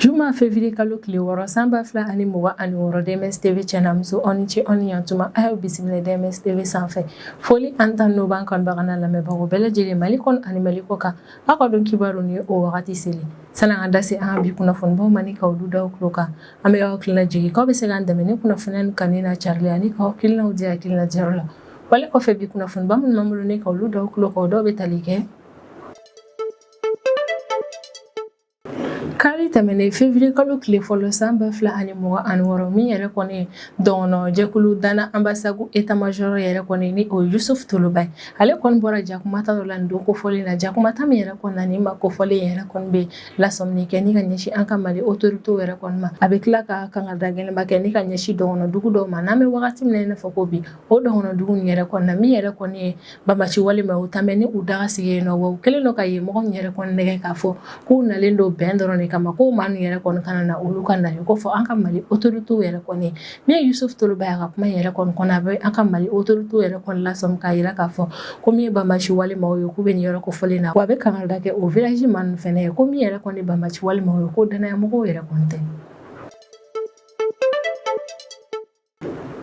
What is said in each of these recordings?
Juma février kalo tile 6 san 2026, DMS TV cɛ n'a muso, aw ni ce, aw ni yantuma. A y'aw bisimila DMS TV sanfɛ. Foli ani tanu b'an kanubaga n'a lamɛnbagaw bɛɛ lajɛlen, Mali kɔnɔ ani Mali kɔ kan. Aw ka don kibaru ni o wagati seli. Sani an ka da se an ka bi kunnafonibaw ma ni ka olu da tulo kan, an bɛ aw hakilina jigin k'aw bɛ se k'an dɛmɛ ni kunnafoniya nin kanuni n'a carili ani k'aw hakilinaw di hakilina diyɔrɔ la. Wale kɔfɛ, bi kunnafoniba minnu b'an bolo ni ka olu da tulo kan, o dɔw bɛ tali kɛ: Kari tɛmɛnen février kalo tile fɔlɔ san 2026, min yɛrɛ kɔni ye dɔgɔnɔ jɛkulu Dana Ambasagu état-major yɛrɛ kɔni, ni o ye Yusuf Toloba ye, ale kɔni bɔra jakumata dɔ la nin don kofɔlen na. Jakumata min yɛrɛ kɔni na, nin ma kofɔlen yɛrɛ kɔni bɛ lasɔmini kɛ ni ka ɲɛsin an ka Mali autorités yɛrɛ kɔni ma. A bɛ tila ka kangarida gɛlɛnba kɛ ni ka ɲɛsin dɔgɔnɔ dugu dɔw ma. N'an bɛ wagati min na i n'a fɔ ko bi, o dɔgɔnɔ dugu nin yɛrɛ kɔni na, min yɛrɛ kɔni ye banbaci walima u tamɛ ni u daga sigi yen nɔ, wa u kɛlen don ka yen mɔgɔ min yɛrɛ kɔni nɛgɛ k'a fɔ k'u nalen don bɛn dɔrɔn de kama, ko maa ninnu yɛrɛ kɔni kana na olu ka nali ko fɔ an ka Mali autorités yɛrɛ kɔni. Min ye Yusuf Toloba ye, a ka kuma yɛrɛ kɔni kɔnɔ, a bɛ an ka Mali autorités yɛrɛ kɔni lasɔmi k'a jira k'a fɔ ko min ye banbaci walima ye, k'u bɛ nin yɔrɔ kofɔlen na, wa a bɛ kangarida kɛ o village maa ninnu fɛnɛ ye ko min yɛrɛ kɔni banbaci walima ye, ko danayamɔgɔw yɛrɛ kɔni tɛ.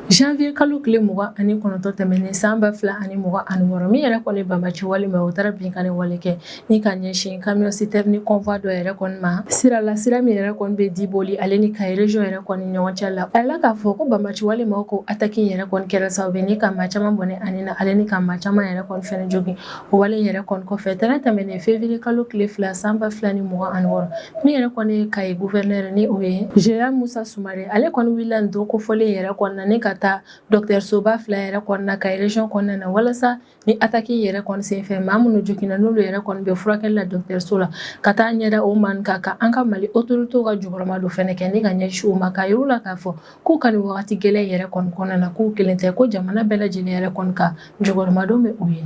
Janvier kalo tile 29 tɛmɛnen san 2026, min yɛrɛ kɔni banbaci walima o taara binkanni wale kɛ ni ka ɲɛsin camion citerne convoi dɔ yɛrɛ kɔni ma sira la, sira min yɛrɛ kɔni bɛ Diboli ale ni Kayi région yɛrɛ kɔni ɲɔgɔn cɛ la. A yirala k'a fɔ ko banbaci walima ko attaque yɛrɛ kɔni kɛra sababu ye ni ka maa caman bɔnɛ ani na, ale ni ka maa caman yɛrɛ kɔni fɛnɛ jogin. O wale yɛrɛ kɔni kɔfɛ, tɛnɛn tɛmɛnen février kalo tile 2 san 2026, min yɛrɛ kɔni ye Kayi gouverneur, ni o ye Général Musa Sumare, ale kɔni wulila nin don kofɔlen yɛrɛ kɔnɔna na ni ka taa dɔgɔtɔrɔsoba fila yɛrɛ kɔnɔna Kayi région kɔnɔna na, walasa ni attaque yɛrɛ kɔni senfɛ maa minnu joginna, n'olu yɛrɛ kɔni bɛ furakɛli la dɔgɔtɔrɔso la, ka taa ɲɛda o maa kan, ka an ka Mali autorités ka jukɔrɔma don fɛnɛ kɛ ni ka ɲɛsin u ma, k'a yir'u la k'a fɔ k'u ka nin wagati gɛlɛn yɛrɛ kɔni kɔnɔna na, k'u kelen tɛ, ko jamana bɛɛ lajɛlen yɛrɛ kɔni ka jukɔrɔmadon bɛ u ye.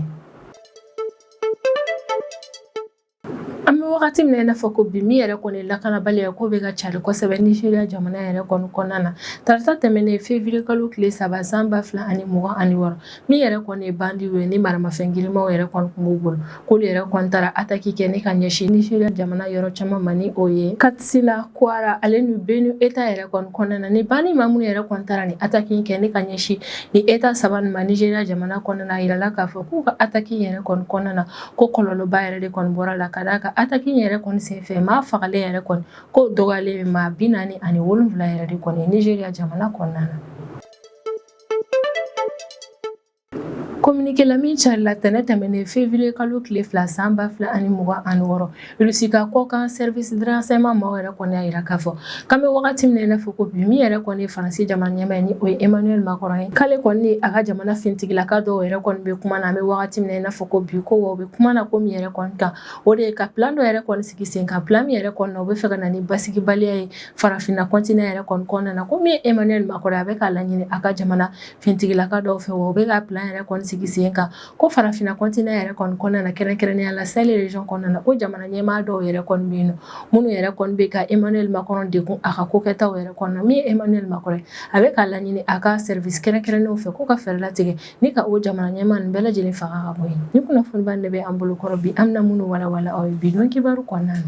An bɛ wagati min na i n'a fɔ ko bi, min yɛrɛ kɔni lakanabaliya ko bɛ ka cari kosɛbɛ Nizeriya jamana yɛrɛ kɔni kɔnɔna na. Tarata tɛmɛnen février kalo tile 3 san 2026, min yɛrɛ kɔni ye bandiw ye ni maramafɛn girinmanw yɛrɛ kɔni tun b'u bolo, k'olu yɛrɛ kɔni taara attaque kɛ ni ka ɲɛsin Nizeriya jamana yɔrɔ caman ma, ni o ye Katsina, Kwara ale ni Benue État yɛrɛ kɔni kɔnɔna na. Ni bandi maa minnu yɛrɛ kɔni taara ni attaque kɛ ni ka ɲɛsin ni État saba nin ma Nizeriya jamana kɔnɔna na, a yirala k'a fɔ k'u ka attaque yɛrɛ kɔni kɔnɔna na, ko kɔlɔlɔba yɛrɛ de kɔni bɔra la, ka d'a kan attaque yɛrɛ kɔni senfɛ maa fagalen yɛrɛ kɔni ko dɔgɔyalen maa 47 yɛrɛ de kɔni Nizeriya jamana kɔnɔna na. Communiqué la min carila tɛnɛ tɛmɛnen février kalo tile 2 san 2026, Russie ka kɔkan service de renseignement maaw yɛrɛ kɔni y'a jira k'a fɔ k'an bɛ wagati min na i n'a fɔ ko bi, min yɛrɛ kɔni ye Faransi jamana ɲɛmaa ye, ni o ye Emmanuel Macron ye, k'ale kɔni ni a ka jamana finitigilaka dɔw yɛrɛ kɔni bɛ kuma na. An bɛ wagati min na i n'a fɔ ko bi, ko wa u bɛ kuma na ko min yɛrɛ kɔni kan, o de ye ka plan dɔ yɛrɛ kɔni sigi sen kan, plan min yɛrɛ kɔni na u bɛ fɛ ka na ni basigibaliya ye farafinna continent yɛrɛ kɔni kɔnɔna na. Ko min ye Emmanuel Macron ye, a bɛ k'a laɲini a ka jamana finitigilaka dɔw fɛ, wa u bɛ ka plan yɛrɛ kɔni sigi sen kan ko farafinna continent yɛrɛ kɔni kɔnɔna na, kɛrɛnkɛrɛnnenya la Sahel région kɔnɔna na, ko jamana ɲɛmaa dɔw yɛrɛ kɔni bɛ yen nɔ minnu yɛrɛ kɔni bɛ ka Emmanuel Macron degun a ka kokɛtaw yɛrɛ kɔnɔna na. Min ye Emmanuel Macron ye, a bɛ k'a laɲini a ka service kɛrɛnkɛrɛnnenw fɛ k'u ka fɛɛrɛ latigɛ ni ka o jamana ɲɛmaa ninnu bɛɛ lajɛlen faga ka bɔ yen. Ni kunnafoniba de bɛ an bolo kɔrɔ bi, an bɛna minnu walawala aw ye bi don kibaru kɔnɔna na.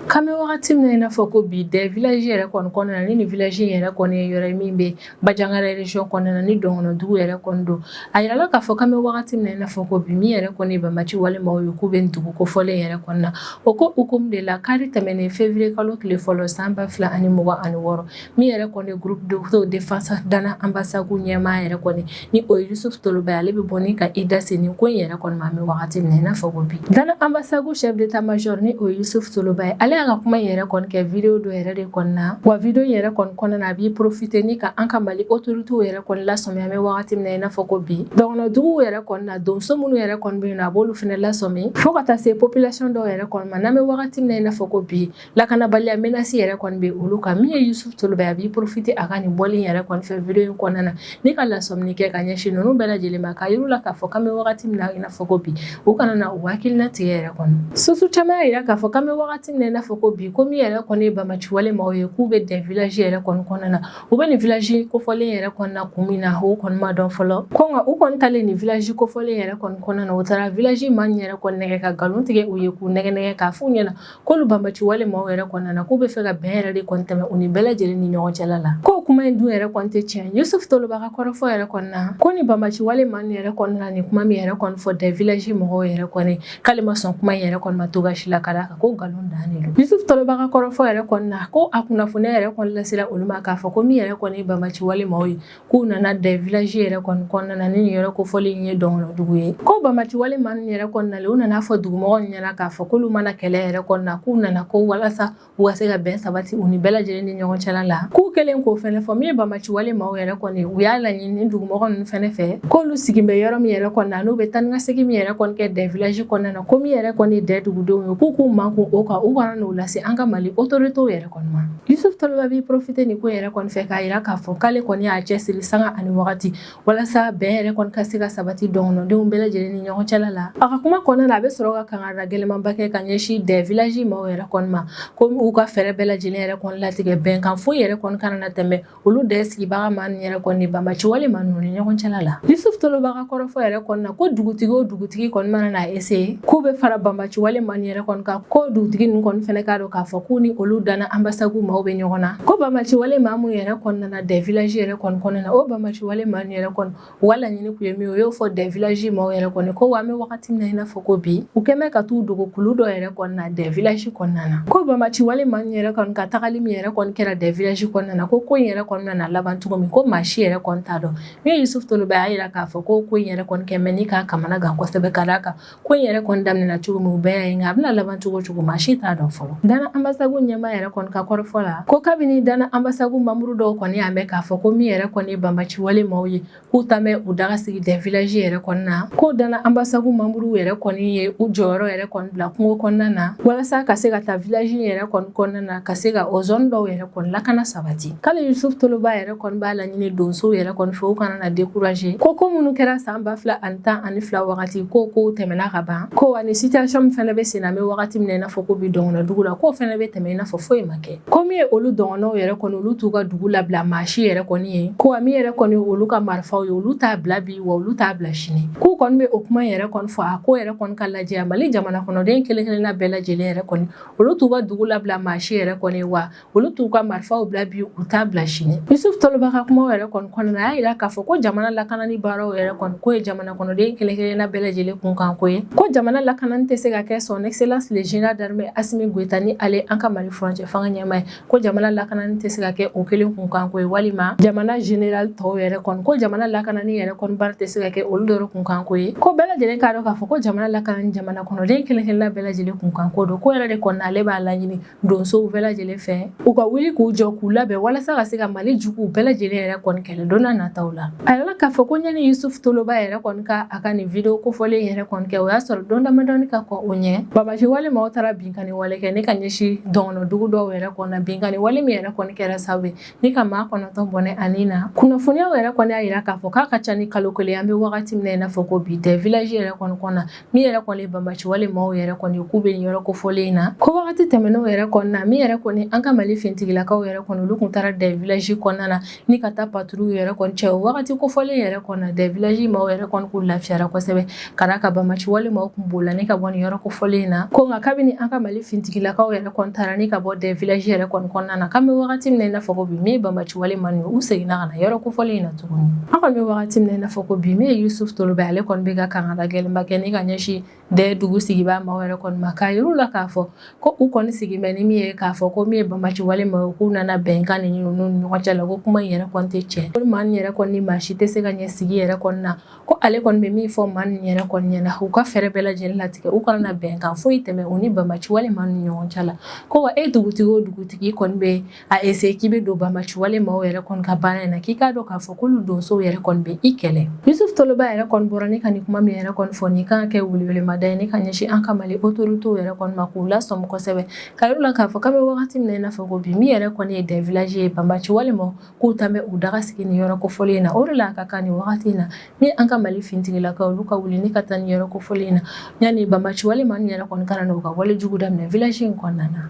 K'an bɛ wagati min na i n'a fɔ ko bi, Dɛ village yɛrɛ kɔni kɔnɔna na, ni nin village in yɛrɛ kɔni ye yɔrɔ ye min bɛ Bandiagara région kɔnɔna na, ni dɔgɔnɔdugu yɛrɛ kɔni don. A yirala k'a fɔ k'an bɛ wagati min na i n'a fɔ ko bi, min yɛrɛ kɔni ye banbaci walima ye, k'u bɛ nin dugu kofɔlen yɛrɛ kɔnɔna na. O ko hukumu de la, kari tɛmɛnen février kalo tile fɔlɔ san 2026, min yɛrɛ kɔni groupe d'autodéfense Dana Ambasagu ɲɛmaa yɛrɛ kɔni, ni o ye Yusuf Toloba ye, ale bɛ bɔ ni ka i da se nin ko in yɛrɛ kɔni ma. An bɛ wagati min na i n'a fɔ ko bi, Dana Ambasagu chef d'état-major, ni o ye Yusuf Toloba ye, ale y'a ka kuma in yɛrɛ kɔni kɛ vidéo dɔ yɛrɛ de kɔni na. Wa vidéo in yɛrɛ kɔni kɔnɔna na, a b'i profiter ni ka an ka Mali autorités yɛrɛ kɔni lasɔmi. An bɛ wagati min na i n'a fɔ ko bi, dɔgɔnɔduguw yɛrɛ kɔni na, donso minnu yɛrɛ kɔni bɛ yen nɔ, a b'olu fana lasɔmi, fo ka taa se population dɔw yɛrɛ kɔni ma. N'an bɛ wagati min na i n'a fɔ ko bi, lakanabaliya menace yɛrɛ kɔni bɛ olu kan. Min ye Yusuf Toloba ye, a b'i profiter a ka nin bɔli in yɛrɛ kɔni fɛ vidéo in kɔnɔna na ni ka lasɔmini kɛ ka ɲɛsin ninnu bɛɛ lajɛlen ma, k'a yir'u la k'a fɔ k'an bɛ wagati min na i n'a fɔ ko bi, u kana na u hakilina tigɛ yɛrɛ kɔnɔ. Source caman y'a yira k'a fɔ k'an bɛ wagati min na i n'a fɔ fɔ ko bi, ko min yɛrɛ kɔni ye banbaci wale maaw ye, k'u bɛ Dɛn village yɛrɛ kɔni kɔnɔna na, u bɛ nin village kofɔlen yɛrɛ kɔnɔna kun min na, o kɔni ma dɔn fɔlɔ. Ko nka u kɔni talen nin village kofɔlen yɛrɛ kɔni kɔnɔna na, u taara village maa yɛrɛ kɔni nɛgɛ ka nkalon tigɛ u ye, k'u nɛgɛ nɛgɛ k'a f'u ɲɛna k'olu banbaci wale maaw yɛrɛ kɔnɔna na, k'u bɛ fɛ ka bɛn yɛrɛ de kɔni tɛmɛ u ni bɛɛ lajɛlen ni ɲɔgɔn cɛla la. K'o kuma in dun yɛrɛ kɔni tɛ tiɲɛ. Yusuf Toloba ka kɔrɔfɔ yɛrɛ kɔni na, ko ni banbaci wale maa yɛrɛ kɔnɔna na, nin kuma min yɛrɛ kɔni fɔ Dɛn village mɔgɔw yɛrɛ kɔni, k'ale ma sɔn kuma in yɛrɛ kɔni ma cogoya si la, ka d'a kan ko nkalon dan de don. Yusuf Toloba ka kɔrɔfɔ yɛrɛ kɔni na, ko a kunnafoniya yɛrɛ kɔni lasera olu ma k'a fɔ ko min yɛrɛ kɔni ye banbaci wale maaw ye, k'u nana Dɛn village yɛrɛ kɔni kɔnɔna na, ni nin yɔrɔ kofɔlen ye Dɔngɔnɔdugu ye. Ko banbaci wale maa ninnu yɛrɛ kɔni nalen, u nana fɔ dugumɔgɔw ɲɛna k'a fɔ k'olu ma na kɛlɛ yɛrɛ kɔni na, k'u nana ko walasa u ka se ka bɛn sabati u ni bɛɛ lajɛlen ni ɲɔgɔn cɛla la. K'u kɛlen k'o fɛnɛ fɔ, min ye banbaci wale maaw yɛrɛ kɔni, u y'a laɲini dugumɔgɔ ninnu fɛnɛ fɛ, k'olu sigin bɛ yɔrɔ min yɛrɛ kɔni na, n'u bɛ taa ni ka segin min yɛrɛ kɔni kɛ Dɛn village kɔnɔna na, ko min yɛrɛ kɔni ye Dɛn dugudenw ye, k'u k'u makun o kan, u kana n'u lase an ka Mali autorités yɛrɛ kɔni ma. Yusuf Toloba b'i profiter nin ko yɛrɛ kɔni fɛ k'a jira k'a fɔ k'ale kɔni y'a cɛsiri sanga ani wagati walasa bɛn yɛrɛ kɔni ka se ka sabati dɔngɔnɔdenw bɛɛ lajɛlen ni ɲɔgɔn cɛla la. A ka kuma kɔnɔna na, a bɛ sɔrɔ ka kangarida gɛlɛnmanba kɛ ka ɲɛsin Dɛn village maaw yɛrɛ kɔni ma, ko u ka fɛɛrɛ bɛɛ lajɛlen yɛrɛ kɔni latigɛ, bɛnkan foyi yɛrɛ kɔni kana na tɛmɛ olu Dɛn sigibaga maa ninnu yɛrɛ kɔni ni banbaci wale maa ninnu ni ɲɔgɔn cɛla la. Yusuf Toloba ka kɔrɔfɔ yɛrɛ kɔni na, ko dugutigi o dugutigi kɔni mana na essayer k'u bɛ fara banbaci wale maa ninnu yɛrɛ kɔni kan, ko dugutigi ninnu kɔni fɛnɛ k'a dɔn k'a fɔ k'u ni olu Dana Ambasagu maaw bɛ ɲɔgɔn na. Ko banbaci wale maa minnu yɛrɛ kɔni nana Dɛn village yɛrɛ kɔni kɔnɔna na, o banbaci wale maa ninnu yɛrɛ kɔni, u ka laɲini kun ye min ye, u y'o fɔ Dɛn village maaw yɛrɛ kɔni, ko wa an bɛ wagati min na i n'a fɔ ko bi, u kɛn bɛ ka t'u dogo kulu dɔ yɛrɛ kɔni na Dɛn village kɔnɔna na. Ko banbaci wale maa ninnu yɛrɛ kɔni ka tagali min yɛrɛ kɔni kɛra Dɛn village kɔnɔna na, ko in yɛrɛ kɔni nana laban cogo min, ko maa si yɛrɛ kɔni t'a dɔn. Min ye Yusuf Toloba y'a jira k'a fɔ ko in yɛrɛ kɔni kɛ mɛ ni k'a kamana gan kosɛbɛ, ka d'a kan ko in yɛrɛ kɔni daminɛna cogo min, u bɛɛ y'a ye, nka a bɛna laban cogo cogo, maa si t'a dɔn fɔlɔ. Dana Ambasagu ɲɛmaa yɛrɛ kɔni ka kɔrɔfɔ la, ko kabini Dana Ambasagu membre dɔw kɔni y'a mɛn k'a fɔ ko min yɛrɛ kɔni ye banbaci wale maaw ye, k'u ta bɛ u daga sigi Dɛn village yɛrɛ kɔni na, ko Dana Ambasagu membre yɛrɛ kɔni ye u jɔyɔrɔ yɛrɛ kɔni bila kungo kɔnɔna na walasa ka se ka taa village yɛrɛ kɔni kɔnɔna na, ka se ka o zone dɔw yɛrɛ kɔni lakana sabati. K'ale Yusuf Toloba yɛrɛ kɔni b'a laɲini donsow yɛrɛ kɔni fɛ, u kana na décourager, ko minnu kɛra san 2012 wagati, ko kow tɛmɛna ka ban, ko wa ni situation min fɛnɛ bɛ sen na, an bɛ wagati min na i n'a fɔ ko bi Dɔngɔnɔ dugu la, k'o fɛnɛ bɛ tɛmɛ i n'a fɔ foyi ma kɛ. Ko min ye olu dɔngɔnɔw yɛrɛ kɔni, olu t'u ka dugu labila maa si yɛrɛ kɔni ye, ko wa min yɛrɛ kɔni olu ka marifaw ye, olu t'a bila bi, wa olu t'a bila sini. K'u kɔni bɛ o kuma yɛrɛ kɔni fɔ, a ko yɛrɛ kɔni ka lajɛ Mali jamana kɔnɔden kelen kelenna bɛɛ lajɛlen yɛrɛ kɔni, olu t'u ka dugu labila maa si yɛrɛ kɔni, wa olu t'u ka marifaw bila bi, u t'a bila sini. Yusuf Toloba ka kumaw yɛrɛ kɔni kɔnɔna, a y'a jira k'a fɔ ko jamana lakanani baaraw yɛrɛ kɔni, ko ye jamana kɔnɔden kelen kelenna bɛɛ lajɛlen kunkan ko ye, ko jamana lakanani tɛ se ka kɛ son excellence le général d'armée Assimi Goïta ni ale an ka Mali furancɛ fanga ɲɛmaa ye, ko jamana lakanani tɛ se ka kɛ o kelen kunkan ko ye, walima jamana général tɔw yɛrɛ kɔni, ko jamana lakanani yɛrɛ kɔni baara tɛ se ka kɛ olu dɔrɔn kunkan ko ye, ko bɛɛ lajɛlen k'a dɔn k'a fɔ ko jamana lakanani jamana kɔnɔden kelen kelenna bɛɛ lajɛlen kunkan ko don. Ko yɛrɛ de kɔni, ale b'a laɲini donsow bɛɛ lajɛlen fɛ, u ka wuli k'u jɔ k'u labɛn walasa ka se ka Mali juguw bɛɛ lajɛlen yɛrɛ kɔni kɛlɛ don n'a nataw la. A yirala k'a fɔ ko ɲani Yusuf Toloba yɛrɛ kɔni ka a ka nin video kofɔlen yɛrɛ kɔni kɛ, o y'a sɔrɔ don damadɔni ka kɔn o ɲɛ, banbaci wale maaw taara binkanni wale kɛ ni ka ɲɛsin Dɔngɔnɔ dugu dɔw yɛrɛ kɔni na, binkanni wale min yɛrɛ kɔni kɛra sababu ye ni ka maa 9 bɔnɛ a ni na. Kunnafoniyaw yɛrɛ kɔni y'a jira k'a fɔ k'a ka ca ni kalo 1, an bɛ wagati min na i n'a fɔ ko bi, Dɛn village yɛrɛ kɔni kɔnɔna, min yɛrɛ kɔni ye banbaci wale maaw yɛrɛ kɔni k'u bɛ nin yɔrɔ kofɔlen in na. Ko wagati tɛmɛnenw yɛrɛ kɔni na, min yɛrɛ kɔni an ka Mali finitigilakaw yɛrɛ kɔni, olu kun taara Dɛn village kɔnɔna na ni ka taa patrouille yɛrɛ kɔni cɛ. O wagati kofɔlen yɛrɛ kɔni na, Dɛn village maaw yɛrɛ kɔni k'u lafiyara kosɛbɛ, ka d'a kan banbaci wale maaw kun bolila ni ka bɔ nin yɔrɔ kofɔlen in na. Ko nka kabini an ka Mali finitigilakaw yɛrɛ kɔni taara ni ka bɔ Dɛn village yɛrɛ kɔni kɔnɔna na, k'an bɛ wagati min na i n'a fɔ ko bi, min ye banbaci wale maa ninnu, u seginna ka na yɔrɔ kofɔlen in na tuguni. An kɔni bɛ wagati min na i n'a fɔ ko bi, min ye Yusuf Toloba, ale kɔni bɛ ka kangada gɛlɛnba kɛ ni ka ɲɛsin Dɛn dugu sigibaa maaw yɛrɛ kɔni ma, k'a yir'u la k'a fɔ ko u kɔni sigi bɛ ni min ye, k'a fɔ ko min ye banbaci wale maaw ye, k'u nana bɛnkan de ɲini u ni ɲɔgɔn cɛ la, ko kuma in yɛrɛ kɔni tɛ tiɲɛ, ko maa nin yɛrɛ kɔni ni maa si tɛ se ka ɲɛ sigi yɛrɛ kɔni na. Ko ale kɔni bɛ min fɔ maa ninnu yɛrɛ kɔni ɲɛna, u ka fɛɛrɛ bɛɛ lajɛlen latigɛ, u kana na bɛnkan foyi tɛmɛ u ni banbaci wale maa ni ɲɔgɔn cɛ la. Ko wa e dugutigi o dugutigi kɔni bɛ a essayer k'i bɛ don banbaci wale maaw yɛrɛ kɔni ka baara in na, k'i k'a dɔn k'a fɔ k'olu donsow yɛrɛ kɔni bɛ i kɛlɛ. Yusuf Toloba yɛrɛ kɔni bɔra ni ka nin kuma min yɛrɛ kɔni fɔ, nin kan ka kɛ welewelemada ye ni ka ɲɛsin an ka Mali autorités yɛrɛ kɔni ma, k'u lasɔmi kosɛbɛ, ka yir'u la k'a fɔ k'an bɛ wagati min na i n'a fɔ ko bi, min yɛrɛ kɔni ye Dɛn village ye, banbaci wale maaw k'u ta bɛ u daga sigi nin yɔrɔ kofɔlen in na. O de la a ka kan nin wagati in na, min an ka Mali finitigilakaw, olu ka wuli ni ka taa nin yɔrɔ kofɔlen in na, yanni banbaci wale maa ninnu yɛrɛ kɔni kana n'u ka wale jugu daminɛ village in kɔnɔna na.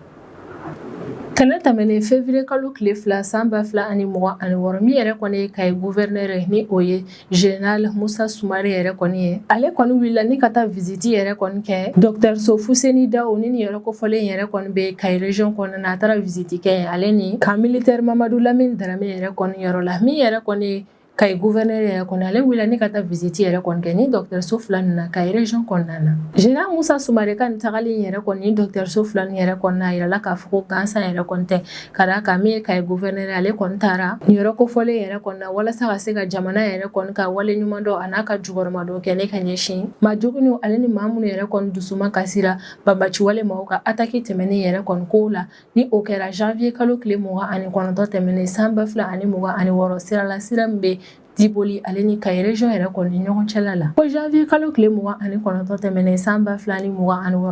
Tɛnɛ tɛmɛnen février kalo tile 2 san 2026, min yɛrɛ kɔni ye Kayi gouverneur ye, ni o ye général Musa Sumare yɛrɛ kɔni ye, ale kɔni wulila ni ka taa visite yɛrɛ kɔni kɛ dɔgɔtɔrɔso Fuseni Daw ni nin yɔrɔ kofɔlen yɛrɛ kɔni bɛ Kayi région kɔnɔna na. A taara visite kɛ yen, ale ni camp militaire Mamadu Lamini Darame yɛrɛ kɔni yɔrɔ la. Min yɛrɛ kɔni ye Kayi gouverneur yɛrɛ kɔni, ale wulila ni ka taa visite yɛrɛ kɔni kɛ ni dɔgɔtɔrɔso fila ninnu na Kayi région kɔnɔna na. Général Musa Sumare ka nin tagali in yɛrɛ kɔni ni dɔgɔtɔrɔso fila ninnu yɛrɛ kɔni na, a yirala k'a fɔ ko gansan yɛrɛ kɔni tɛ, ka d'a kan min ye Kayi gouverneur ale kɔni taara nin yɔrɔ kofɔlen yɛrɛ kɔni na walasa ka se ka jamana yɛrɛ kɔni ka wale ɲuman dɔn a n'a ka jukɔrɔmadon kɛ ne ka ɲɛsin maa joginnenw ale ni maa minnu yɛrɛ kɔni dusuma kasira banbaciwale maaw ka attaque tɛmɛnen yɛrɛ kɔni kow la, ni o kɛra janvier kalo tile 29 tɛmɛnen san 2026, sira la, sira min bɛ Diboli ale ni Kayi région yɛrɛ kɔni ɲɔgɔn cɛla la. Ko janvier kalo tile 29 tɛmɛnen san 2026,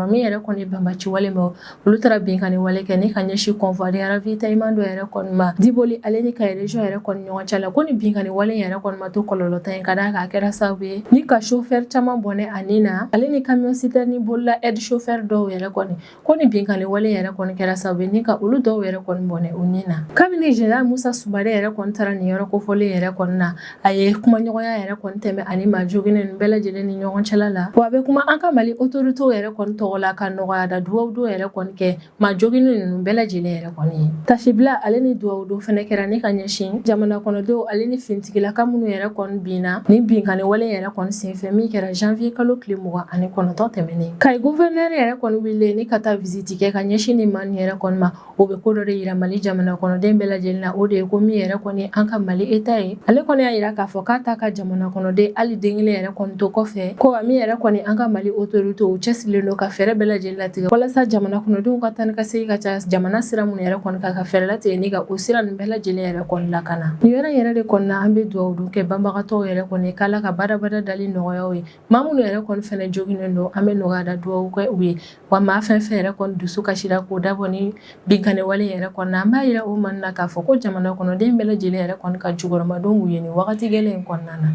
min yɛrɛ kɔni banbaci wale ma, olu taara binkanni wale kɛ ni ka ɲɛsin convoi de ravitaillement dɔ yɛrɛ kɔni ma Diboli ale ni Kayi région yɛrɛ kɔni ɲɔgɔn cɛla. Ko ni binkanni wale yɛrɛ kɔni ma to kɔlɔlɔtan ye, ka d'a kan a kɛra sababu ye ni ka chauffeur caman bɔnɛ a ni na, ale ni camion citerne bolila aide chauffeur dɔw yɛrɛ kɔni. Ko ni binkanni wale yɛrɛ kɔni kɛra sababu ye ni ka olu dɔw yɛrɛ kɔni bɔnɛ u ni na. Kabini général Musa Sumare yɛrɛ kɔni taara nin yɔrɔ kofɔlen yɛrɛ kɔni na, a ye kumaɲɔgɔnya yɛrɛ kɔni tɛmɛ ani maa joginnen ninnu bɛɛ lajɛlen ni ɲɔgɔn cɛla la. Wa a bɛ kuma an ka Mali autorités yɛrɛ kɔni tɔgɔ la ka nɔgɔya da dugawu don yɛrɛ kɔni kɛ maa joginnen ninnu bɛɛ lajɛlen yɛrɛ kɔni ye. Tasibila ale ni dugawu don fɛnɛ kɛra ni ka ɲɛsin jamana kɔnɔdenw ale ni finitigilaka minnu yɛrɛ kɔni binna ni binkanni wale yɛrɛ kɔni senfɛ, min kɛra janvier kalo tile 29 tɛmɛnen. Kayi gouverneur yɛrɛ kɔni wulilen ni ka taa visite kɛ ka ɲɛsin ni maa nin yɛrɛ kɔni ma, o bɛ ko dɔ de yira Mali jamana kɔnɔden bɛɛ lajɛlen na. O de ye ko min yɛrɛ kɔni an ka Mali État ye, ale kɔni y'a yira k'a fɔ k'a t'a ka jamana kɔnɔden hali den kelen yɛrɛ kɔni to kɔfɛ. Ko wa min yɛrɛ kɔni an ka Mali autorité u cɛsirilen don ka fɛɛrɛ bɛɛ lajɛlen latigɛ walasa jamana kɔnɔdenw ka taa ni ka segin ka ca jamana sira minnu yɛrɛ kɔni kan, ka fɛɛrɛ latigɛ ni ka o sira ninnu bɛɛ lajɛlen yɛrɛ kɔni lakana. Nin yɔrɔ in yɛrɛ de kɔni na, an bɛ dugawu don kɛ banbagatɔw yɛrɛ kɔni k'Ala ka badabada dali nɔgɔya u ye. Maa minnu yɛrɛ kɔni fɛnɛ joginnen don, an bɛ nɔgɔya da dugawu kɛ u ye. Wa maa fɛn fɛn yɛrɛ kɔni dusu kasira k'o dabɔ ni binkanni wale yɛrɛ kɔni na, an b'a yira o maa na k'a fɔ ko jamana kɔnɔden bɛɛ lajɛlen yɛrɛ kɔni ka jukɔrɔmadon b'u ye nin wagati gɛlɛn in kɔnɔna na.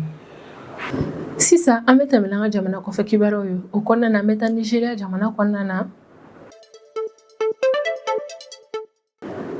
Sisan an bɛ tɛmɛ n'an ka jamana kɔfɛ kibaruyaw ye. O kɔnɔna na, an bɛ taa Nizeriya jamana kɔnɔna na.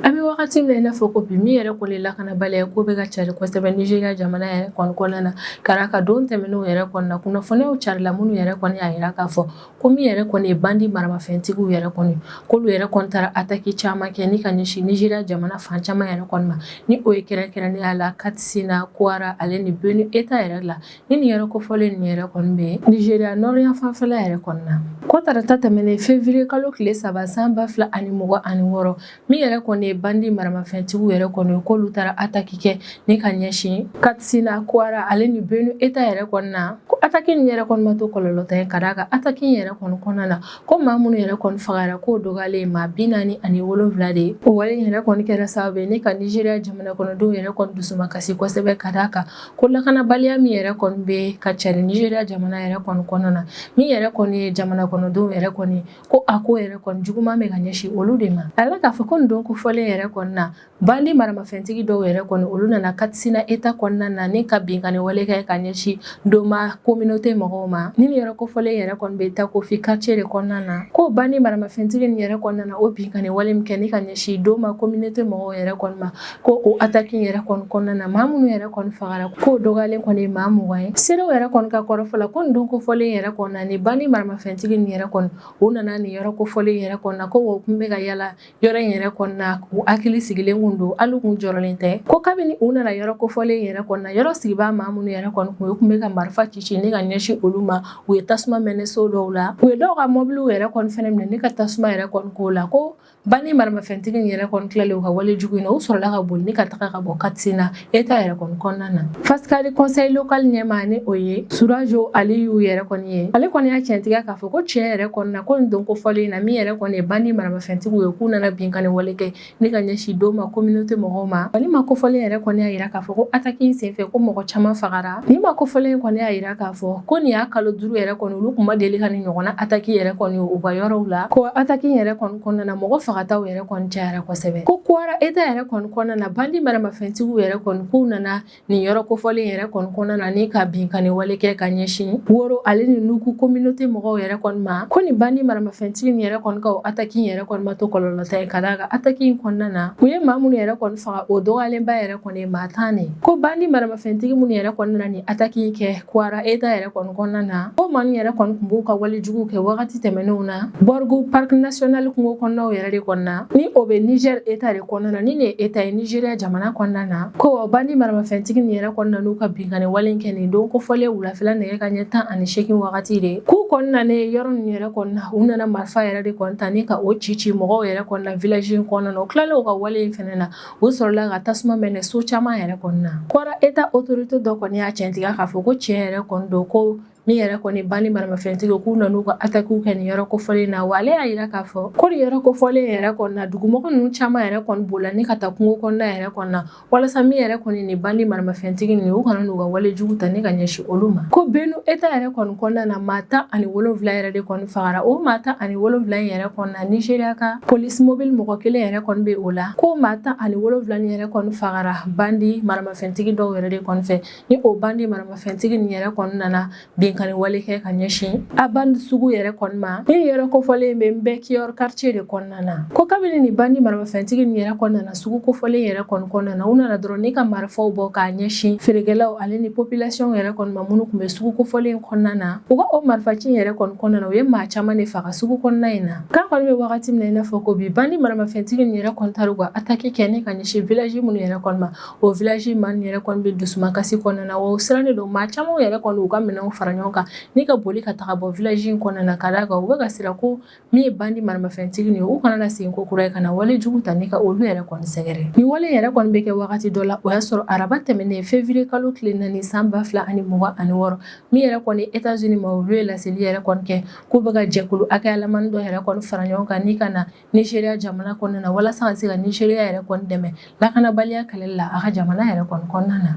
An bɛ wagati min na i n'a fɔ ko bi, min yɛrɛ kɔni lakanabaliya ko bɛ ka cari kosɛbɛ Nizeriya jamana yɛrɛ kɔni kɔnɔna na, ka d'a kan don tɛmɛnenw yɛrɛ kɔni na, kunnafoniyaw carila minnu yɛrɛ kɔni y'a yira k'a fɔ ko min yɛrɛ kɔni ye bandi maramafɛntigiw yɛrɛ kɔni, k'olu yɛrɛ kɔni taara attaque caman kɛ ni ka ɲɛsin Nizeriya jamana fan caman yɛrɛ kɔni ma, ni o ye kɛrɛnkɛrɛnnenya la Katsina, Kwara ale ni Benue État yɛrɛ la. Ni nin yɔrɔ kofɔlen nin yɛrɛ kɔni bɛ Nizeriya nord yan fanfɛla yɛrɛ kɔni na. Ko tarata tɛmɛnen février kalo tile 3 san 2026, min yɛrɛ kɔni ye bandi maramafɛntigiw yɛrɛ kɔni, k'olu taara attaque kɛ ni ka ɲɛsin Katsina, Kwara ale ni Benue État yɛrɛ kɔni na. Ko attaque nin yɛrɛ kɔni ma to kɔlɔlɔtan ye, ka d'a kan attaque in yɛrɛ kɔni kɔnɔna na, ko maa minnu yɛrɛ kɔni fagara, k'o dɔgɔyalen maa 47 de ye. O wale yɛrɛ kɔni kɛra sababu ye ni ka Nizeriya jamana kɔnɔdenw yɛrɛ kɔni dusumakasi kosɛbɛ, ka d'a kan ko lakanabaliya min yɛrɛ kɔni bɛ ka cari Nizeriya jamana yɛrɛ kɔni kɔnɔna na, min yɛrɛ kɔni ye jamana kɔnɔdenw yɛrɛ kɔni, ko a ko yɛrɛ kɔni juguman bɛ ka ɲɛsin olu de ma. A la k'a fɔ ko nin don kofɔlen yɛrɛ kɔni na, bandi maramafɛntigi dɔw yɛrɛ kɔni, olu nana Katsina État kɔnɔna na ni ka binkanni wale kɛ ka ɲɛsin Doma communauté mɔgɔw ma. Ni nin yɔrɔ kofɔlen yɛrɛ kɔni bɛ Takofi quartier de kɔnɔna na. Ko bandi maramafɛntigi nin yɛrɛ kɔnɔna na, o binkanni wale min kɛ ni ka ɲɛsin Doma communauté mɔgɔw yɛrɛ kɔni ma, ko o attaque yɛrɛ kɔni kɔnɔna na, maa minnu yɛrɛ kɔni fagara, k'o dɔgɔyalen kɔni ye maa 20 ye. Seerew yɛrɛ kɔni ka kɔrɔfɔ la, ko nin don kofɔlen yɛrɛ kɔni na, ni bandi maramafɛntigi nin yɛrɛ kɔni, u nana nin yɔrɔ kofɔlen yɛrɛ kɔni na, ko o tun bɛ ka yala yɔrɔ in yɛrɛ kɔni na, u hakili sigilen kun don, hali kun jɔrɔlen tɛ. Ko kabini u nana yɔrɔ kofɔlen yɛrɛ kɔni na, yɔrɔ sigibaa maa minnu yɛrɛ kɔni kun, u tun bɛ ka marifa ci ci ni ka ɲɛsin olu ma. U ye tasuma mɛnɛ so dɔw la, u ye dɔw ka mɔbiliw yɛrɛ kɔni fɛnɛ minɛ ni ka tasuma yɛrɛ kɔni k'o la. Ko bandi maramafɛntigi in yɛrɛ kɔni tilalen u ka wale jugu in na, u sɔrɔla ka boli ni ka taga ka bɔ Katsina État yɛrɛ kɔni kɔnɔna na. Faskari conseil local ɲɛmaa, ni o ye Surajo Aliyu yɛrɛ kɔni ye, ale kɔni y'a tiɲɛtigiya k'a fɔ ko tiɲɛ yɛrɛ kɔni na, ko nin don kofɔlen in na, min yɛrɛ kɔni ye bandi maramafɛntigiw ye, k'u nana binkanni wale kɛ ni ka ɲɛsin ɲɛsin Doma communauté mɔgɔw ma. Wa ni maa kofɔlen yɛrɛ kɔni y'a jira k'a fɔ ko attaque in senfɛ, ko mɔgɔ caman fagara. Ni maa kofɔlen kɔni y'a jira k'a fɔ ko nin y'a kalo 5 yɛrɛ kɔni, olu tun ma deli ka nin ɲɔgɔnna attaque yɛrɛ kɔni u ka yɔrɔw la, ko attaque in yɛrɛ kɔni kɔnɔna na, mɔgɔ fagataw yɛrɛ kɔni cayara kosɛbɛ. Ko Kwara État yɛrɛ kɔni kɔnɔna na, bandi maramafɛntigiw yɛrɛ kɔni k'u nana nin yɔrɔ kofɔlen yɛrɛ kɔni kɔnɔna na ni ka binkanni wale kɛ ka ɲɛsin Woro ale ni Nuku communauté mɔgɔw yɛrɛ kɔni ma. Ko nin bandi maramafɛntigi nin yɛrɛ kɔni ka o attaque in yɛrɛ kɔni ma to kɔlɔlɔ ta ye, ka d'a kan attaque in kɔnɔna na, u ye maa minnu yɛrɛ kɔni faga, o dɔgɔyalenba yɛrɛ kɔni ye maa 10 de. Ko bandi maramafɛntigi minnu yɛrɛ kɔni nana nin attaque in kɛ Kwara État yɛrɛ kɔni kɔnɔna na, o maa yɛrɛ kɔni tun b'u ka walejuguw kɛ wagati tɛmɛnenw na Borgu Parc National kungo kɔnɔnaw yɛrɛ de kɔnɔna na, ni o bɛ Niger État de kɔnɔna na, ni nin ye État ye Nigeria jamana kɔnɔna na. Ko bandi maramafɛntigi nin yɛrɛ kɔni nan'u ka binkanni wale kɛ nin don kofɔlen wulafɛla nɛgɛ ka ɲɛ 18 wagati de, k'u kɔni nanen yɔrɔ ninnu yɛrɛ kɔni na, u nana marifa yɛrɛ de kɔni ta ni ka o ci ci mɔgɔw yɛrɛ kɔni na village in kɔnɔna na. U tilalen u ka wale in fɛnɛ na, u sɔrɔla ka tasuma mɛnɛ so caman yɛrɛ kɔni na. Kwara État autorité dɔ kɔni y'a tiɲɛtigiya k'a fɔ ko tiɲɛ yɛrɛ kɔni don, ko min yɛrɛ kɔni bandi maramafɛntigi k'u nan'u ka attaque kɛ nin yɔrɔ kofɔlen na. Wa ale y'a jira k'a fɔ ko nin yɔrɔ kofɔlen yɛrɛ kɔni na, dugumɔgɔ ninnu caman yɛrɛ kɔni bolila ni ka taa kungo kɔnɔna yɛrɛ kɔni na, walasa min yɛrɛ kɔni ni bandi maramafɛntigi ninnu, u kana n'u ka wale jugu ta ni ka ɲɛsin olu ma. Ko Benue État yɛrɛ kɔni kɔnɔna na, maa 17 yɛrɛ de kɔni fagara. O maa 17 in yɛrɛ kɔni na, Nigeria ka police mobile mɔgɔ kelen yɛrɛ kɔni bɛ o la. Ko maa 17 nin yɛrɛ kɔni fagara bandi maramafɛntigi dɔw yɛrɛ de kɔni fɛ, ni o bandi maramafɛntigi nin yɛrɛ kɔni nana binkanni wale kɛ ka ɲɛsin Aband sugu yɛrɛ kɔni ma, ni yɔrɔ kofɔlen bɛ Nbɛkiyɔr quartier de kɔnɔna na. Ko kabini ni bandi maramafɛntigi nin yɛrɛ kɔni nana sugu kofɔlen yɛrɛ kɔni kɔnɔna na, u nana dɔrɔn ni ka marifaw bɔ k'a ɲɛsin feerekɛlaw ale ni population yɛrɛ kɔni ma minnu tun bɛ sugu kofɔlen kɔnɔna na. U ka o marifaci yɛrɛ kɔni kɔnɔna na, u ye maa caman de faga sugu kɔnɔna in na. K'an kɔni bɛ wagati min na i n'a fɔ ko bi, bandi maramafɛntigi nin yɛrɛ kɔni taara u ka attaque kɛ ni ka ɲɛsin village minnu yɛrɛ kɔni ma, o village maa nin yɛrɛ kɔni bɛ dusumakasi kɔnɔna na, wa o sirannen don. Maa caman yɛrɛ kɔni u ka minɛnw fara ɲɔgɔn kan ni ka boli ka taga bɔ village in kɔnɔna na, ka d'a kan u bɛ ka siran ko min ye bandi maramafɛntigi nin ye, u kana na segin ko kura ye ka na wale jugu ta ni ka olu yɛrɛ kɔni sɛgɛrɛ. Nin wale yɛrɛ kɔni bɛ kɛ wagati dɔ la, o y'a sɔrɔ araba tɛmɛnen février kalo tile 4 san 2026, min yɛrɛ kɔni États-Unis ma, olu ye laseli yɛrɛ kɔni kɛ k'u bɛ ka jɛkulu hakɛyalamani dɔ yɛrɛ kɔni fara ɲɔgɔn kan ni ka na Nigeria jamana kɔnɔna na, walasa ka se ka Nigeria yɛrɛ kɔni dɛmɛ lakanabaliya kɛlɛli la a ka jamana yɛrɛ kɔni kɔnɔna na.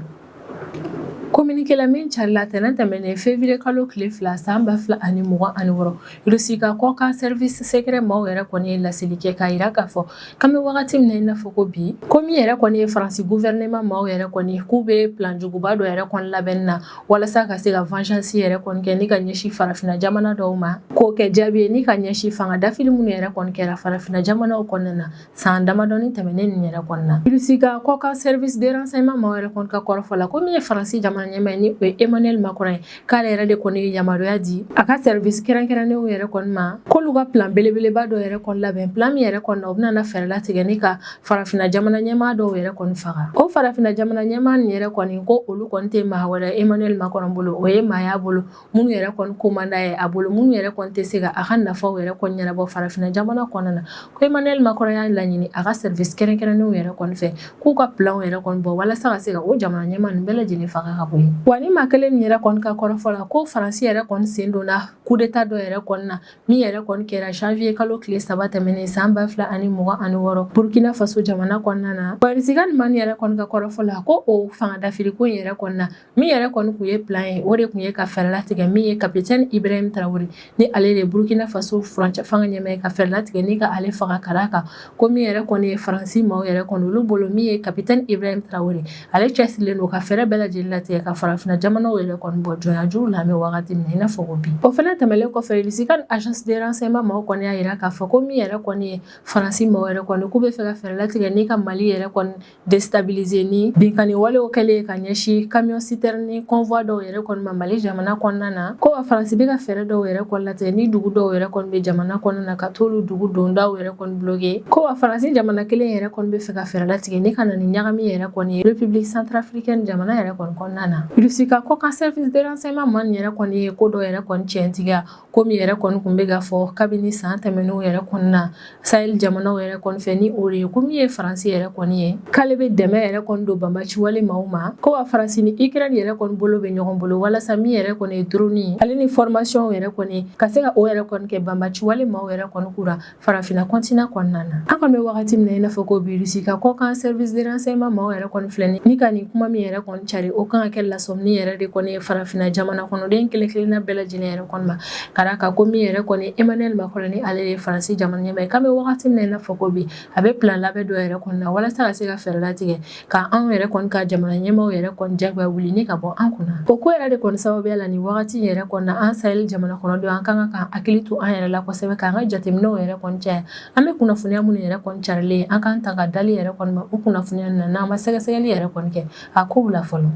Communiqué la min carila tɛnɛn tɛmɛnen février kalo tile 2 san 2026, Russie ka kɔkan service secret maaw yɛrɛ kɔni ye laseli kɛ k'a jira k'a fɔ k'an bɛ wagati min na i n'a fɔ ko bi, ko min yɛrɛ kɔni ye Faransi gouvernement maaw yɛrɛ kɔni k'u bɛ plan juguba dɔ yɛrɛ kɔni labɛnni na, walasa ka se ka vengeance yɛrɛ kɔni kɛ ni ka ɲɛsin farafinna jamana dɔw ma, k'o kɛ jaabi ye ni ka ɲɛsin fanga dafili minnu yɛrɛ kɔni kɛra farafinna jamanaw kɔnɔna na san damadɔni tɛmɛnen nin yɛrɛ kɔni na. Russie ka kɔkan service de renseignement maaw yɛrɛ kɔni ka kɔrɔfɔ la, ko min ye Faransi jamana ɲɛmaa ye, ni o ye Emmanuel Macron ye, k'ale yɛrɛ de kɔni ye yamaruya di a ka service kɛrɛnkɛrɛnnenw yɛrɛ kɔni ma, k'olu ka plan belebeleba dɔ yɛrɛ kɔni labɛn, plan min yɛrɛ kɔni na, u bɛna fɛɛrɛ latigɛ ni ka farafinna jamana ɲɛmaa dɔw yɛrɛ kɔni faga. O farafinna jamana ɲɛmaa nin yɛrɛ kɔni, ko olu kɔni tɛ maa wɛrɛ Emmanuel Macron bolo, o ye maa y'a bolo minnu yɛrɛ kɔni ko man d'a ye a bolo, minnu yɛrɛ kɔni tɛ se ka a ka nafaw yɛrɛ kɔni ɲɛnabɔ farafinna jamana kɔnɔna na. Ko Emmanuel Macron y'a laɲini a ka service kɛrɛnkɛrɛnnenw yɛrɛ kɔni fɛ k'u ka plan yɛrɛ kɔni bɔ, walasa ka se ka o jamana ɲɛmaa ninnu bɛɛ lajɛlen faga ka bɔ yen. Wa ni maa kelen nin yɛrɛ kɔni ka kɔrɔfɔ la, ko Faransi yɛrɛ kɔni sen donna coup d'état dɔ yɛrɛ kɔni na, min yɛrɛ kɔni kɛra janvier kalo tile 3 tɛmɛnen san 2026 Burkina Faso jamana kɔnɔna na. Faransi ka nin maa nin yɛrɛ kɔni ka kɔrɔfɔ la, ko o fanga dafiriko in yɛrɛ kɔni na, min yɛrɛ kɔni tun ye plan ye, o de tun ye ka fɛɛrɛ latigɛ min ye capitaine Ibrahim Traoré, ni ale de ye Burkina Faso furancɛ fanga ɲɛmaa ye, ka fɛɛrɛ latigɛ ni ka ale faga, ka d'a kan ko min yɛrɛ kɔni ye Faransi maaw yɛrɛ kɔni olu bolo, min ye capitaine Ibrahim Traoré, ale cɛsirilen don ka fɛɛrɛ bɛɛ lajɛlen latigɛ ka farafinna jamanaw yɛrɛ kɔni bɔ jɔnya juru la an bɛ wagati min na i n'a fɔ ko bi. O fana tɛmɛnen kɔfɛ, Russie ka agence de renseignement maaw kɔni y'a jira k'a fɔ ko min yɛrɛ kɔni ye Faransi maaw yɛrɛ kɔni k'u bɛ fɛ ka fɛɛrɛ latigɛ ni ka Mali yɛrɛ kɔni déstabiliser ni binkanni walew kɛlen ka ɲɛsin camion citerne convoi dɔw yɛrɛ kɔni ma Mali jamana kɔnɔna na. Ko wa Faransi bɛ ka fɛɛrɛ dɔw yɛrɛ kɔni latigɛ ni dugu dɔw yɛrɛ kɔni bɛ jamana kɔnɔna na, ka t'olu dugu dondaw yɛrɛ kɔni bloquer. Ko wa Faransi jamana kelen yɛrɛ kɔni bɛ fɛ ka fɛɛrɛ latigɛ ni ka na ni ɲagami yɛrɛ kɔni ye République centrafricaine jamana yɛrɛ kɔni kɔnɔna na. na. Russie ka kɔkan service de renseignement maa nin yɛrɛ kɔni ye ko dɔ yɛrɛ kɔni tiɲɛtigiya, ko min yɛrɛ kɔni tun bɛ ka fɔ kabini san tɛmɛnenw yɛrɛ kɔni na Sahel jamanaw yɛrɛ kɔni fɛ, ni o de ye ko min ye Faransi yɛrɛ kɔni ye, k'ale bɛ dɛmɛ yɛrɛ kɔni don banbaciwale maaw ma, ko wa Faransi ni Ukraine yɛrɛ kɔni bolo bɛ ɲɔgɔn bolo walasa min yɛrɛ kɔni ye drone ale ni formation yɛrɛ kɔni ka se ka o yɛrɛ kɔni kɛ banbaciwale maaw yɛrɛ kɔni kunna farafinna continent kɔnɔna na. An kɔni bɛ wagati min na i n'a fɔ ko bi, Russie ka kɔkan service de renseignement maaw yɛrɛ kɔni filɛ ni ka nin kuma min yɛrɛ kɔni cari, o kan ka kɛ lasɔmini yɛrɛ de kɔni ye farafinna jamana kɔnɔden kelen kelenna bɛɛ lajɛlen yɛrɛ kɔni ma, ka d'a kan ko min yɛrɛ kɔni Emmanuel Macron, ni ale ye Faransi jamana ɲɛmaa ye, k'an bɛ wagati min na i n'a fɔ ko bi, a bɛ plan labɛn dɔ yɛrɛ kɔni na walasa ka se ka fɛɛrɛ latigɛ ka anw yɛrɛ kɔni ka jamana ɲɛmaaw yɛrɛ kɔni jagoya wuli ni ka bɔ an kunna. O ko yɛrɛ de kɔni sababuya la, nin wagati yɛrɛ kɔni na, an Sahel jamana kɔnɔdenw, an kan ka hakili to an yɛrɛ la kosɛbɛ, k'an ka jateminɛw yɛrɛ kɔni caya. An bɛ kunnafoniya minnu yɛrɛ kɔni carilen, an k'an ta ka dali yɛrɛ kɔni ma o kunnafoniya na, n'an ma sɛgɛsɛgɛli yɛrɛ kɔni kɛ a kow la fɔlɔ.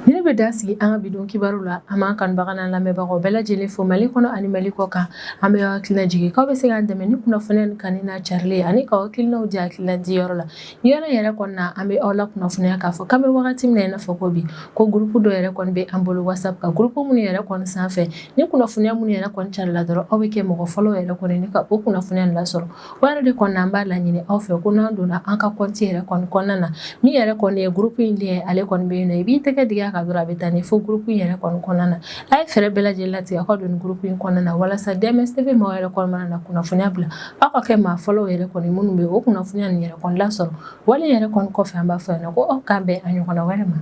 Ni ne bɛ da sigi an ka bi don kibaru la, an b'an kanubaga n'an lamɛnbagaw bɛɛ lajɛlen fo Mali kɔnɔ ani Mali kɔ kan. An bɛ hakilina jigin k'aw bɛ se k'an dɛmɛ ni kunnafoniya nin kanuni n'a carilen ani k'aw hakilinaw di hakilina di yɔrɔ la. Nin yɔrɔ yɛrɛ kɔni na, an bɛ aw la kunnafoniya k'a fɔ k'an bɛ wagati min na i n'a fɔ ko bi, ko groupe dɔ yɛrɛ kɔni bɛ an bolo WhatsApp kan, groupe minnu yɛrɛ kɔni sanfɛ, ni kunnafoniya minnu yɛrɛ kɔni carila dɔrɔn, aw bɛ kɛ mɔgɔ fɔlɔ yɛrɛ kɔni ni ka o kunnafoniya nin lasɔrɔ. O yɛrɛ de kɔni, an b'a laɲini aw fɛ ko n'an donna an ka compte yɛrɛ kɔni kɔnɔna na, min yɛrɛ kɔni ye groupe in lien, ale kɔni bɛ yen nɔ, i b'i tɛgɛ digi a kan dɔrɔn, a bɛ taa ni fo groupe in yɛrɛ kɔni kɔnɔna na. A ye fɛɛrɛ bɛɛ lajɛlen latigɛ aw ka don groupe in kɔnɔna na walasa DMS TV maaw yɛrɛ kɔni mana na kunnafoniya bila, aw ka kɛ maa fɔlɔw yɛrɛ kɔni minnu bɛ o kunnafoniya nin yɛrɛ kɔni lasɔrɔ. Wale yɛrɛ kɔni kɔfɛ, an b'a fɔ ɲɛna ko aw k'an bɛn a ɲɔgɔnna wɛrɛ ma.